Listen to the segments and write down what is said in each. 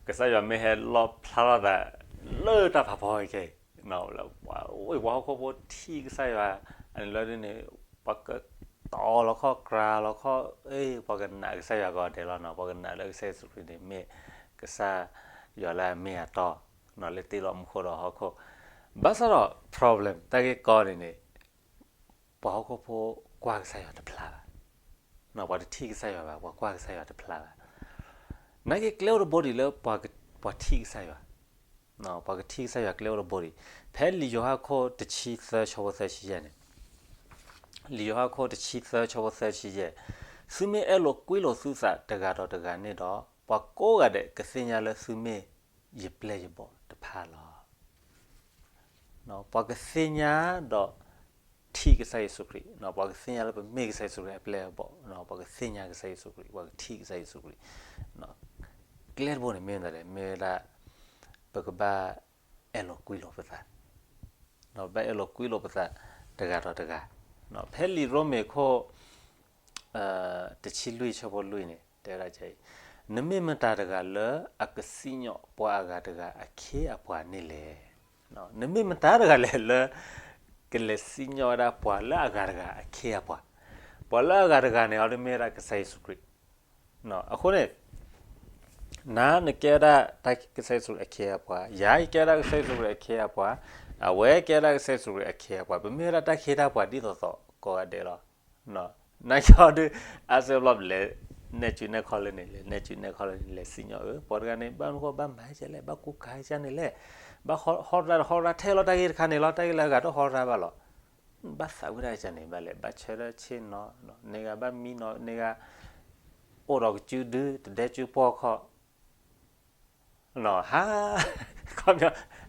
ကစၢ်ယွၤမ့ၢ်ဟဲလီၣ်ဖျါထီၣ်သး လၢတၢ်ဖးဖီခဲအံၤ, ပှၤဟီၣ်ခိၣ်ဖိထံၣ်ကစၢ်ယွၤ, အန့ၣ်လၢဒ်န့ၣ်, ပှၤကတီၤလီၤခီၣ်ကြၤလီၤခီၣ်, ပှၤကနာ်ကစၢ်ယွၤကိးဂၤဒဲးလီၤ, ပှၤကနာ်လၢကစၢ်ယ့ၣ်ၡူးခရံာ်န့ၣ် မ့ၢ်ကစၢ်ယွၤလၢအမ့ၢ်အတီ, လၢတ့လီၤမူခိၣ်ဒီးဟီၣ်ခိၣ်, ဘၣ်ဆၣ်ဒီး problem တၢ်ဂ့ၢ်ကီန့ၣ်န့ၣ်, ပှၤဟီၣ်ခိၣ်ဖိကွၢ်ကစၢ်ယွၤတဖျါဘၣ်, ပှၤတထံၣ်ကစၢ်ယွၤဘၣ်, ပှၤကွၢ်ကစၢ်ယွၤတဖျါဘၣ်, နာ်က့ကျဲအိၣ်တဘိဒံးလၢ ပှၤထံၣ်ကစၢ်ယွၤ, ပှၤကထံၣ်ကစၢ်ယွၤကျဲအိၣ်တဘိဒံး, ဖဲလံာ်ယိၤဟၣ်ခိၣ်တဆံသၢဆၢဖိသၢဆံယဲၢ်န့ၣ်, လံာ်ယိၤဟၣ်ခိၣ်တဆံသၢဆၢဖိသၢဆံယဲၢ်, သုမ့ၢ်အဲၣ်လိာ်ကွံလိာ်သုသးတဂၤဒီးတဂၤန့ၣ်ဒီး, ပှၤကိးဂၤဒဲးကသ့ၣ်ညါလၢသုမ့ၢ်ယပျဲၢ်ယဘီၣ်တဖၣ်လီၤ. ပှၤကသ့ၣ်ညါဒီးထံၣ်ကစၢ်ယ့ၣ်ၡူးခရံာ်, ပှၤကသ့ၣ်ညါလၢပမ့ၢ်ကစၢ်ယ့ၣ်ၡူးခရံာ်အပျဲၢ်အဘီၣ်, ပှၤကသ့ၣ်ညါကစၢ်ယ့ၣ်ၡူးခရံာ်, ပှၤကထံၣ်ကစၢ်ယ့ၣ်ၡူးခရံာ်, ကျဲတဘိန့ၣ်မ့ၢ်မတၤလဲၣ်, မ့ၢ်ဝဲဒၣ် ပကဘၣ်အဲၣ်လိာ်ကွံလိာ်ပသး, ဘၣ်အဲၣ်လိာ်ကွံလိာ်ပသးတဂၤဒီးတဂၤ, ဖဲလံာ်ရိမ့ၤခိၣ် တဆံလွံၢ်ဆၢဖိလွံၢ်န့ၣ် တဲဝဲဒၣ်အံၤ, နမ့ၢ်မတၤတဂၤလၢအကစံၣ်ညီၣ်ပှၤအဂၤတဂၤအခ့အပှၤန့ၣ်လဲၣ်. နမ့ၢ်မတၤတဂၤလဲၣ်လၢ ကလဲၤစံၣ်ညီၣ်ဝဲဒၣ်ပှၤလၢအဂၤတဂၤအခ့အပှၤ, ပှၤလၢအဂၤတဂၤန့ၣ် အီၤဒ်မ့ၢ်ဝဲဒၣ်ကစၢ်ယ့ၣ်ၡူးခရံာ်, အဃိန့ၣ် နၤနကဲဝဲဒၣ်ကစၢ်ယ့ၣ်ၡူးခရံာ်အခ့အပှၤ, ယၤယကဲဝဲဒၣ်ကစၢ်ယ့ၣ်ၡူးခရံာ်အခ့အပှၤ, အဝဲကဲဝဲဒၣ်ကစၢ်ယ့ၣ်ၡူးခရံာ်အခ့အပှၤ, ပမ့ၢ်ဝဲဒၣ်တၢ်ခ့တၢ်ပှၤဒ်သိးသိးကိးဂၤဒဲးလီၤ. နာ်က့အီၤဒုး အါစုအါဘျီလဲၤနဲၣ်စုနဲၣ်ခီလၢန့ၣ်, လဲၤနဲၣ်စုနဲၣ်ခီလၢန့ၣ်, လဲၤစံၣ်ညီၣ်အၢ ပှၤတဂၤန့ၣ် ဘၣ်မနုၤဃိဘၣ်မၤကလဲၣ်, ဘၣ်ကူကၤကန့ၣ်လဲၣ်, ဘၣ်ဟီရၤဒီးဟီရၤထဲလီၤတၢ်ဂ့ၢ်တခါန့ၣ်လီၤ, တၢ်ဂ့ၢ်လၢအဂၤတဟီရၤဘၣ်လီၤ. ဘၣ်သးဝံၣ်တၢ်ကန့ၣ်ဘၣ်လဲၣ်, ဘၣ်ဆၢထၢၣ်ဆ့ၣ်နီၤ, န့ၢ်ဂၤဘၣ်မံနီၤ, န့ၢ်ဂၤ အိၣ်ဒီးကစုဒု တဒဲစုပှီၢ်ခီၣ် ဟး, ခီပညီ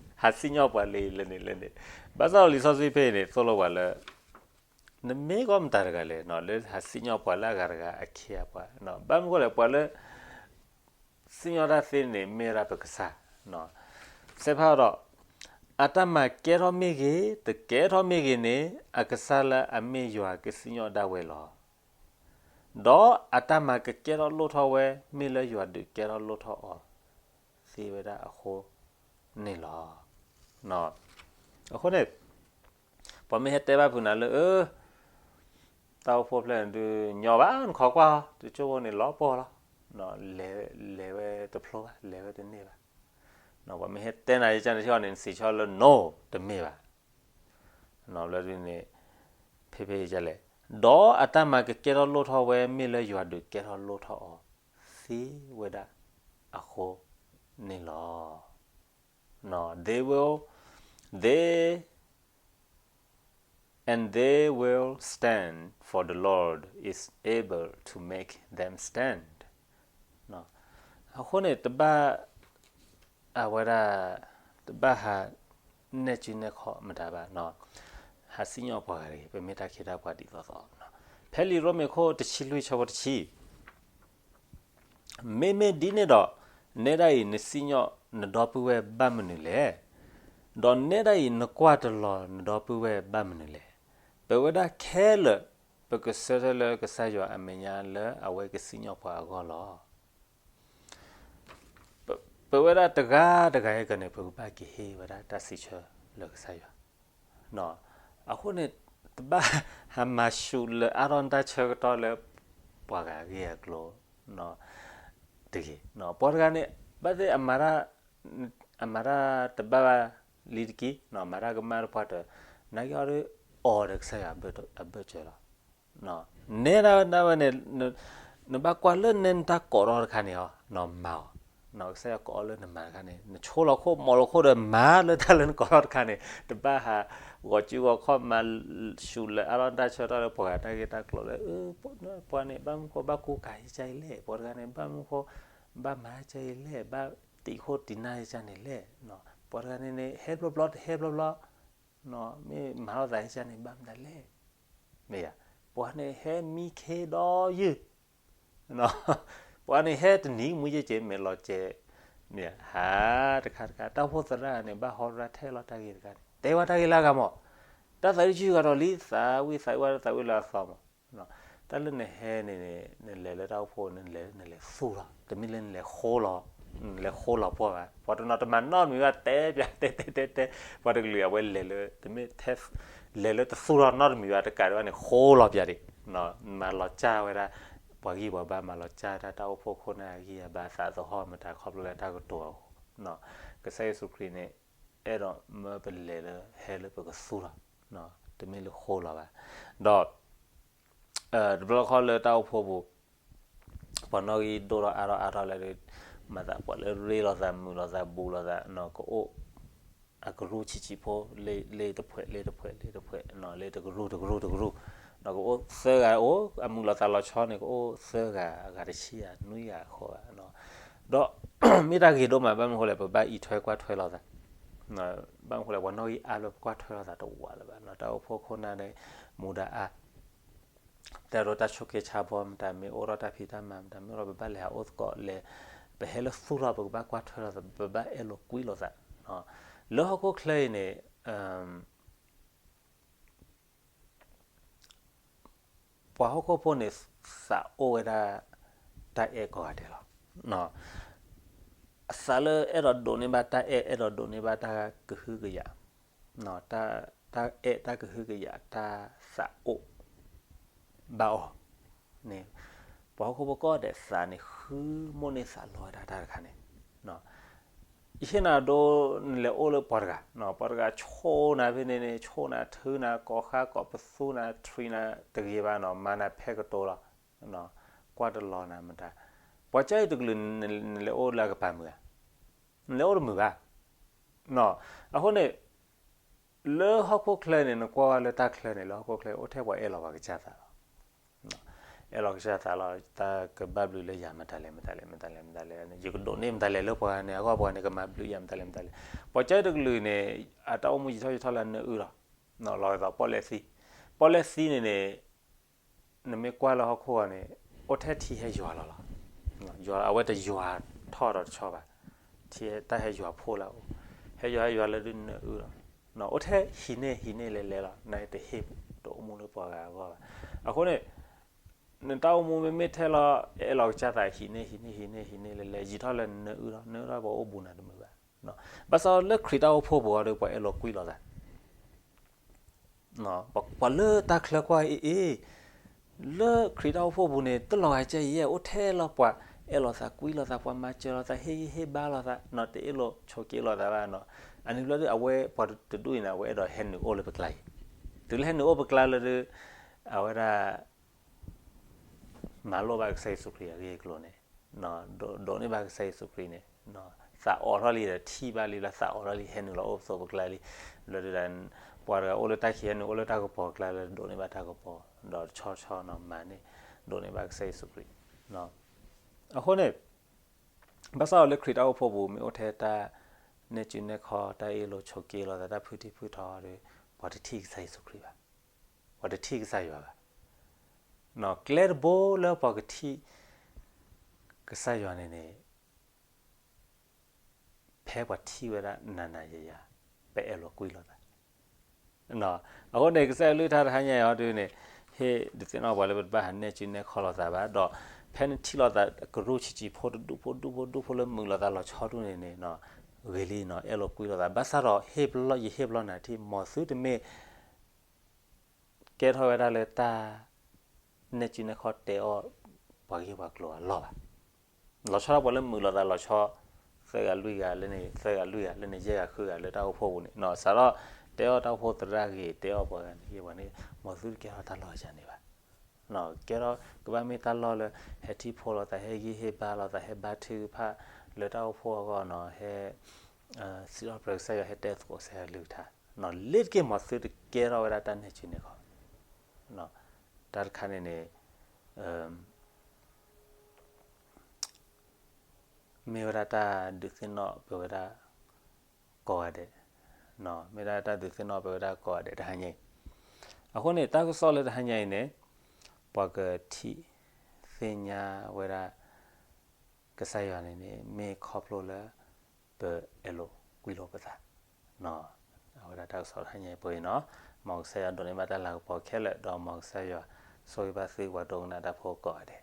ဟးစံၣ်ညီၣ်ပှၤလၢအံၤလၢန့ၣ်လၢန့ၣ်, ဘၣ်ဆၣ်ဒီးလံာ်စီဆှံဖဲအံၤန့ၣ် သိၣ်လိပှၤလၢ နမ့ၢ်ကီမတၤတဂၤလဲၣ် လၢဟးစံၣ်ညီၣ်ပှၤလၢအဂၤတဂၤအခ့အပှၤ, ဘၣ်မနုၤဃိလဲၣ် ပှၤလၢ စံၣ်ညီၣ်တၢ်သ့န့ၣ် မ့ၢ်ဝဲဒၣ်ပကစၢ်, စဲးဖးဒီး အတၢ်မၤကဲထီၣ်မ့ၢ်ဂ့ၤ တကဲထီၣ်မ့ၢ်ဂ့ၤန့ၣ် အကစၢ်လၢအမ့ၢ်ယွၤကစံၣ်ညီၣ်ဒၣ်ဝဲလီၤ. ဒီးအတၢ်မၤကကဲထီၣ်လိၣ်ထီၣ်ဝဲ မ့ၢ်လၢယွၤဒုးကဲထီၣ်လိၣ်ထီၣ်အီၤသ့ဝဲဒၣ်အဃိန့ၣ်လီၤ. အဃိန့ၣ် ပှၤမ့ၢ်ဟဲတဲဘၣ်ဖုးနၤလၢ အၢ တၢ်အိၣ်ဖှိၣ်ဖျၢၣ်န့ၣ်ဒုး ညီဘၣ် နခိးကွၢ်အီၤ တကၠိဖိန့ၣ်လီၤပှီၢ်လီၤ, လဲၤဝဲတဖျိဘၣ် လဲၤဝဲတန့ၢ်ဘၣ်. ပှၤမ့ၢ်ဟဲတဲနၤယကန့ၣ်ထီၣ်န့ၣ် နစံးဆီလၢ no တမ့ၢ်ဘၣ်. ဘျီဒုးန့ၣ် ဖဲဖဲအံၤလဲၣ်, ဒီးအတၢ်မၤကကဲထီၣ်လိၣ်ထီၣ်ဝဲ မ့ၢ်လၢယွၤဒုးကဲထီၣ်လိၣ်ထီၣ်အီၤ သ့ဝဲဒၣ်အဃိန့ၣ်လီၤ. They will, they, and they will stand, for the Lord is able to make them stand. အဃိန့ၣ် တဘၣ် အဝဲဒၣ် တဘၣ်ဟး နဲၣ်စုနဲၣ်ခီမတၤဘၣ်, ဟးစံၣ်ညီၣ်ပှၤဂၤတဂ့ၤ, ပမ့ၢ်တၢ်ခ့တၢ်ပှၤဒ်သိးသိး, ဖဲလံာ်ရိမ့ၤခိၣ်တဆံလွံၢ်ဆၢဖိတဆံ မ့မ့ၢ်ဒ်န့ၣ်ဒီး နဲဒၣ်အံၤ နစံၣ်ညီၣ်နဒီပုၢ်ဝဲၢ်ဘၣ်မနုၤလဲၣ်. ဒီးနဲဒၣ်အံၤ နကွၢ်တလီၤနဒီပုၢ်ဝဲၢ်ဘၣ်မနုၤလဲၣ်. ပဝဲဒၣ်ခဲလၢာ် ပကဆၢထၢၣ်လၢကစၢ်ယွၤအမဲာ်ညါလၢအဝဲကစံၣ်ညီၣ်ပှၤအဂီၢ်လီၤ. ပဝဲဒၣ်တဂၤတဂၤအံၤကန့ၣ် ပကဘၣ်က့ၤဟ့ၣ်ဝဲဒၣ်တၢ်စံးဆၢလၢကစၢ်ယွၤ. အဃိန့ၣ် တဘၣ်ဟးမၤဆူးလၢအါထီၣ်တၢ်ဆၢကတီၢ်လၢ ပှၤဂၤအဂ့ၢ်အကျိၤတဂ့ၤ. ပှၤတဂၤန့ၣ် ဘၣ်သ့ၣ် အမၤတၢ်တဘၣ်လံတက့ၢ်, မၤတၢ်ကမၣ်တပှၢ်တၢၢ်, နာ်က့အီၤဒီး အီၤဒီးကစၢ်ယွၤအဘၢၣ်စၢၤလီၤ. နဲဒၣ်ဝဲန့ၣ် နဘၣ်ကွၢ်လၢနဲနတၢ်ကိးထီၣ်တခါန့ၣ်အီၤ နမၤအီၤ, ကစၢ်ယွၤကိးအီၤလၢနမၤတခါန့ၣ် နဆိလီၤခိၣ်မီၤလီၤခိၣ်ဒီးမၤလၢတၢ်လၢနကိးထီၣ်တခါန့ၣ် တဘၣ်ဟးဂီၤစုဂီၤခီၣ်မၤဆူးလၢအါထီၣ်တၢ်ဆၢကတီၢ်လၢပှၤဂၤတၢ်ဂ့ၢ်တၢ်ကျိၤလၢ ပှၤန့ၣ် ဘၣ်မနုၤဃိဘၣ်ကူကၤယကါအံၤလဲၣ်, ပှၤတဂၤန့ၣ် ဘၣ်မနုၤဃိ ဘၣ်မၤကါအံၤလဲၣ်, ဘၣ်တံာ်ခိၣ်တံာ်နၢ်ယကါန့ၣ်လဲၣ်, ပှၤတဂၤန့ၣ်န့ၣ် ဟဲဘျီဘျီတဟဲဘျီဘျီ မ့ၢ်မၤထီၣ်သးယကါန့ၣ် ဘၣ်မနုၤလဲၣ်. မ့ၢ်ယါ, ပှၤန့ၣ်ဟဲမံခ့ဒီးယုၢ်, ပှၤန့ၣ်ဟဲတနံၤမူယဲၢ်ကဲး မဲာ်လီၤကဲး, မ့ၢ်ယါ, ဟးတခါတခါ တၢ်အိၣ်ဖှိၣ်သရၣ်န့ၣ် ဘၣ်ဟီရၤထဲလီၤတၢ်ဂ့ၢ်တခါန့ၣ် တဲဝဲတၢ်ဂ့ၢ်လၢအဂၤမး, တၢ်သးဝံၣ်ဆံဂၤဒီးလံ သးဝံၣ်သးဝံၣ်ဝဲသးဝံၣ်လၢအသီမး, တၢ်လၢနဟဲန့ၣ်န့ၣ် နလဲၤလၢတၢ်အိၣ်ဖှိၣ်န့ၣ် နလဲၤလၢနလဲၤသူၣ်လီၤ, တမ့ၢ်လၢနလဲၤဃိလီၤ လဲၤဃိလီၤပှီၢ်ဘၣ်, ပှၤတနီၤတမၤနီတမံၤဘၣ် တဲပၠး တဲတဲတဲတဲ, ပှၤတကလုာ်အဝဲလဲၤလၢ တမ့ၢ်ထဲ လဲၤလၢတသူၣ်ထီၣ်နီတမံၤဘၣ် တကးဒံးဘၣ်န့ၣ် ဃိလီၤပၠးဒံး, မၤလီၤစၢ်ဝဲဒၣ် ပှၤဂံၢ်ပှၤဘါ မၤလီၤစၢ်တၢ် တၢ်အိၣ်ဖှိၣ်ခိၣ်နၢ်အဂံၢ်အဘါ သးသဟီၣ်မတၤခီဖျိလၢတၢ်ကတိၤအဃိ, ကစၢ်ယ့ၣ်ၡူးခရံာ်န့ၣ် အဲၣ်ဒိးမၢပလဲၤလၢ ဟဲလၢပကသူၣ်ထီၣ်, တမ့ၢ်လၢဃိလီၤဘၣ်, ဒီး တဘျီဃီလၢတၢ်အိၣ်ဖှိၣ်ပူၤ ပှၤနီၣ်ဂံၢ်ဒိၣ်ထီၣ်အါထီၣ်အါထီၣ်လဲၣ်ဒီး မၤသးပှၤလၢရ့လိာ်သး မုာ်လိာ်သး ဘူးလိာ်သး ကအိၣ် အကရူၢ်ဆံးဆံးဖိ လ့တဖှဲး လ့တဖှဲး လ့တဖှဲး လ့တကရူၢ် တကရူၢ် တကရူၢ်, ကအိၣ်သၢဂၤအိၣ် အမုာ်လိာ်သးလီၤဆီန့ၣ် ကအိၣ်သၢဂၤ အဂၤတဆံဂၤ နွံဂၤအဃိဘၣ်, ဒီး မ့ၢ်တၢ်ဂ့ၤဒိၣ်မး ဘၣ်မနုၤဃိလဲၣ် ပဘၣ်အံးထွဲကွၢ်ထွဲလိာ်သး, ဘၣ်မနုၤဃိလဲၣ် ပှၤနီၣ်ဂံၢ်အါလၢပကွၢ်ထွဲလိာ်သးတဝးလၢၤဘၣ်, တၢ်အိၣ်ဖှိၣ်ခိၣ်နၢ်န့ၣ် မူဒါအါ တၢ်ဒိတၢ်ဆိးက့ဆါဘီ မတၤမ့ၢ်အိၣ်ထီၣ်တၢ်ဖံးတၢ်မၤ မတၤမ့ၢ်အိၣ်ထီၣ် ပဘၣ်လဲၤဟးအိၣ်သကိးလဲၤ, ပဟဲလၢသူၣ်ထီၣ် ပကဘၣ်ကွၢ်ထွဲလိာ်သး ပဘၣ်အဲၣ်လိာ်ကွံလိာ်သး, လၢဟီၣ်ခိၣ်ချၢအံၤန့ၣ် ပှၤဟီၣ်ခိၣ်ဖိန့ၣ် သးအိၣ်ဝဲဒၣ် တၢ်အဲၣ်ကိးဂၤဒဲးလီၤ. အသးလၢအဲၣ်ဒိးဒိးန့ၢ်ဘၣ်တၢ်အဲၣ် အဲၣ်ဒိးဒိးန့ၢ်ဘၣ်တၢ်ကဟုကယာ်, တၢ်အဲၣ်တၢ်ကဟုကယာ် တၢ်သးအိၣ်ဘၣ်အီၤန့ၣ်, ပှၤဟီၣ်ခိၣ်ဖိကိးဂၤဒဲးသးန့ၣ် ဃုမိၣ်န့ၢ်သးလီဝဲဒၣ်တၢ်တခါန့ၣ် ယဟ့ၣ်နၤဒိ နလဲၤအိၣ်လၢပှၤတဂၤ, ပှၤတဂၤဆိၣ်နၤဖဲန့ၣ်န့ၣ် ဆိၣ်နၤထုနၤ ကိးဃါကိးပသူနၤ ထြံနၤ တဂ့ၤဘၣ်နီၤ မၤနၤဖဲကတိၤလီၤ, ကွၢ်တလီၤနၤမတၤ, ပှၤကၢအံၤတကလုာ် နလဲၤအိၣ်လၢအကပၤမုာ်ဧါ, နလဲၤအိၣ်တမုာ်ဘၣ်. အဃိန့ၣ် လၢဟီၣ်ခိၣ်ချၢန့ၣ် နကွၢ်ဝဲလၢတၢ်ချၢန့ၣ် လၢဟီၣ်ခိၣ်ချၢ အိၣ်ထဲပှၤအဲၣ်လီၤပှၤကစၢ်သးလီၤ. အဲၣ်လီၤကစၢ်သးလီၤ, တၢ်ကဘၣ်ဘျုးလၢယၤမတၤလဲၣ် မတၤလဲၣ် မတၤလဲၣ် မတၤလဲၣ်, ယကဒိးန့ၢ်မတၤလဲၣ်လၢပှၤန့ၣ် အဂီၢ်ပှၤန့ၣ် ကမၤဘျုးယၤမတၤလဲၣ် မတၤလဲၣ်. ပှၤကၢတကလုာ်န့ၣ် အတၢ်အိၣ်မူယံာ်ထီၣ်ယံာ်ထီၣ်လၢနၢအုၣ်လီၤ. လီၤဂာ်သီးပီၣ်လဲၣ်သံ, ပီၣ်လဲၣ်သံန့ၣ်န့ၣ် နမ့ၢ်ကွၢ်လၢဟီၣ်ခိၣ်အီၤန့ၣ် အိၣ်ထဲထံဟဲယွၤလီၤလီၤ. ယွၤ အဝဲတယွၤထီၣ်ဒီးတဆီဘၣ်, ထံတၢ်ဟဲယွၤဖှိၣ်လၢအအိၣ်, ဟဲယွၤဟဲယွၤလၢဒုးနၢအုၣ်လီၤ. အိၣ်ထဲဟံးန့ၢ်ဟံးန့ၢ်လဲၤလဲၤလီၤ, နတဟ့ၣ်တအိၣ်မူလၢပှၤဂၤအဂီၢ်ဘၣ်. အဃိန့ၣ် နတၢ်အိၣ်မူမ့မ့ၢ်ထဲလီၤ အဲၣ်လီၤကစၢ်သး ဟံးန့ၢ်ဟံးန့ၢ်ဟံးန့ၢ်ဟံးန့ၢ်လဲၤလဲၤ ယံာ်ထီၣ်လၢနၢအုၣ်လီၤ, နၢအုၣ်ထီၣ်ပှၤအိၣ်ဘူးနၤတမုာ်ဘၣ်. ဘၣ်ဆၣ်လၢခရံာ်တၢ်အိၣ်ဖှိၣ်ပူၤအီၤဒီး ပှၤအဲၣ်လိာ်ကွံလိာ်သး ပှၤလၢတၢ်ချၢကွၢ်အံၤအံၤ, လၢခရံာ်တၢ်အိၣ်ဖှိၣ်ပူၤန့ၣ် တလီၤဂာ်ကဲယဲၢ် အိၣ်ထဲလီၤပှၤအဲၣ်လိာ်သးကွံလိာ်သး ပှၤမၤစၢၤလိာ်သး ဟ့ၣ်ဂံၢ်ဟ့ၣ်ဘါလိာ်သး တအ့ၣ်လိာ်ဆိးက့လိာ်သးဘၣ်နီၤ. အန့ၣ်ဘျီဒုးအဝဲပှၤတဒူၣ်အံၤန့ၣ် အဝဲအဲၣ်ဒိးဟဲနုာ်အိၣ်လၢပကျါအံၤ, တုၤလၢဟဲနုာ်အိၣ်ပကျါလၢဒုး အဝဲဒၣ် မၤလိဘၣ်ကစၢ်ယ့ၣ်ၡူးခရံာ်အဂ့ၢ်အကျိၤန့ၣ်, ဒိးန့ၢ်ဘၣ်ကစၢ်ယ့ၣ်ၡူးခရံာ်န့ၣ်, သးအိးထီၣ်လံဒီးထံၣ်ဘၣ်လံလၢသးအိးထီၣ်လံ ဟဲနုာ်လီၤအိၣ်ပသိးပကျါလံ, လၢဒုး ပှၤတဂၤအိၣ်လၢတၢ်ခံး ဟဲနုာ်အိၣ်လၢတၢ်ကပီၤကျါလၢဒိးန့ၢ်ဘၣ်တၢ်ကပီၤ, ဒီးတဆီဆီနီၤမၤန့ၢ် ဒိးန့ၢ်ဘၣ်ကစၢ်ယ့ၣ်ၡူးခရံာ်. အဃိန့ၣ် ဘၣ်ဆၣ်ဒီးလၢခရံာ်တၢ်အိၣ်ဖှိၣ်ပူၤ မ့ၢ်အိၣ်ထဲတၢ်နဲၣ်စုနဲၣ်ခီ တၢ်အ့ၣ်လိာ်ဆိးက့လိာ်သး တၢ်ဖုးတံၢ်ဖုးထီဒီး ပှၤတထံၣ်ကစၢ်ယ့ၣ်ၡူးခရံာ်ဘၣ်, ပှၤတထံၣ်ကစၢ်ယွၤဘၣ်. ကျဲတဘိလၢပှၤကထံၣ်ကစၢ်ယွၤန့ၣ်န့ၣ် ဖဲပှၤထံၣ်ဝဲဒၣ်နၤနၤယၤယၤ ပအဲၣ်လိာ်ကွံလိာ်သး. အဃိန့ၣ် ကစၢ်ယွၤကလုၢ်ကထါတဟါညါအံၤဟီဒုန့ၣ် ဟ့ၣ်ဒုးသ့ၣ်နီၣ်ပှၤလၢပတဘၣ်ဟးနဲၣ်စုနဲၣ်ခီလိာ်သးဘၣ်ဒီး ဖဲနထံၣ်လိာ်သးကရူၢ်ဆံးဆံးဖိတဒူၣ်ဖိဒူၣ်ဖိဒူၣ်ဖိလၢမုာ်လိာ်သးလီၤဆီဒူၣ်န့ၣ်န့ၣ် ဂ့ၤလံနီၤ အဲၣ်လိာ်ကွံလိာ်သး ဘၣ်ဆၣ်ဒီးဟ့ၣ်ပလီၢ် ယဟ့ၣ်ပလီၢ်နၤထံၣ် မ်သုတမ့ၢ် ကဲထီၣ်ဝဲဒၣ်လၢတၢ် နဲၣ်စုနဲၣ်ခီတဲအီၣ်ပှၤဂ့ၢ်ပှၤကျိၤအလီၢ်ဘၣ်. လီၤဆီဒၣ်ပှၤလၢမုာ်လိာ်သးလီၤဆီ သၢဂၤလွံၢ်ဂၤလၢန့ၣ် သၢဂၤလွံၢ်ဂၤလၢန့ၣ် ယဲၢ်ဂၤဃုဂၤလၢတၢ်အိၣ်ဖှိၣ်ပူၤန့ၣ် စးထီၣ်တဲအီၣ်တၢ်အိၣ်ဖှိၣ်သရၣ်ဂ့ၤ တဲအီၣ်ပှၤဂၤန့ၣ်ဂ့ၤပှၤန့ၣ် မ်သုတကဲထီၣ်တၢ်လီၢ်ယၤန့ၣ်ဘၣ်. ကဲထီၣ်ကဘၣ်မ့ၢ်တၢ်လီၢ်လၢ ဟဲထံၣ်ဖိလိာ်သး ဟဲဂံၢ်ဟ့ၣ်ဘါလိာ်သး ဟဲဘါထုကဖၣ်လၢတၢ်အိၣ်ဖှိၣ်အဂီၢ်နီၤ ဟဲ စံးထီၣ်ပတြၢၤကစၢ်ယွၤ ဟဲတဲသကိးကစၢ်ယွၤကလုၢ်ကထါ လ့ၤတက့ၢ် မ်သုတကဲထီၣ်ဝဲဒၣ်တၢ်နဲၣ်စုနဲၣ်ခီ တၢ်တခါန့ၣ်န့ၣ် မ့ၢ်ဝဲဒၣ်တၢ်ဒုးသ့ၣ်နီၣ်ပဝဲဒၣ်ကိးဂၤဒဲး, မ့ၢ်ဒၣ်တၢ်ဒုးသ့ၣ်နီၣ်ပဝဲဒၣ်ကိးဂၤဒဲးတဟါညါအံၤ, အဃိန့ၣ် တၢ်ကစီၣ်လၢတဟါညါအံၤန့ၣ် ပှၤကထံၣ်သ့ၣ်ညါဝဲဒၣ် ကစၢ်ယွၤန့ၣ်န့ၣ် မ့ၢ်ခီဖျိလၢ ပအဲၣ်လိာ်ကွံလိာ်ပသး အဝဲဒၣ်တၢ်ကစီၣ်တဟါညါအံၤပှဲၤအံၤနီၤ, မ်ကစၢ်ယွၤဒိးန့ၢ်ဘၣ်တၢ်လၤကပီၤခဲလၢာ် ဒီးမ်ကစၢ်ယွၤဆိၣ်ဂ့ၤဘၣ်သုပှၤဒိကနၣ်တၢ်ဖိကိးဂၤဒဲး